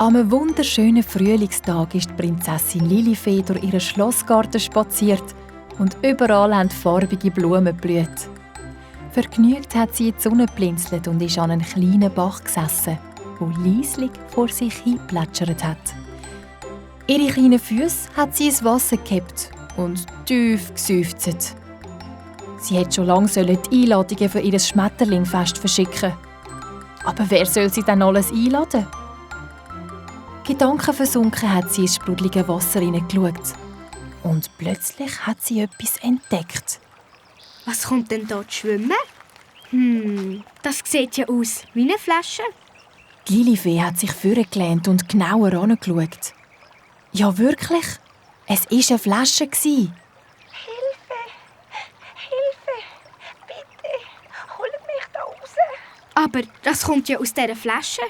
An einem wunderschönen Frühlingstag ist die Prinzessin Lilifee durch ihren Schlossgarten spaziert und überall haben farbige Blumen geblüht. Vergnügt hat sie in die Sonne geblinzelt und ist an einem kleinen Bach gesessen, wo leislich vor sich hin plätschert hat. Ihre kleinen Füße hat sie ins Wasser gehabt und tief geseufzt. Sie hätte schon lange die Einladungen für ihr Schmetterlingfest verschicken. Aber wer soll sie denn alles einladen? Gedankenversunken hat sie ins sprudelige Wasser hineingeschaut. Und plötzlich hat sie etwas entdeckt. Was kommt denn da zu schwimmen? Das sieht ja aus wie eine Flasche. Die Lilifee hat sich vorgelehnt und genauer angeschaut. Ja, wirklich. Es war eine Flasche. Hilfe! Bitte, holt mich da raus! Aber das kommt ja aus dieser Flasche.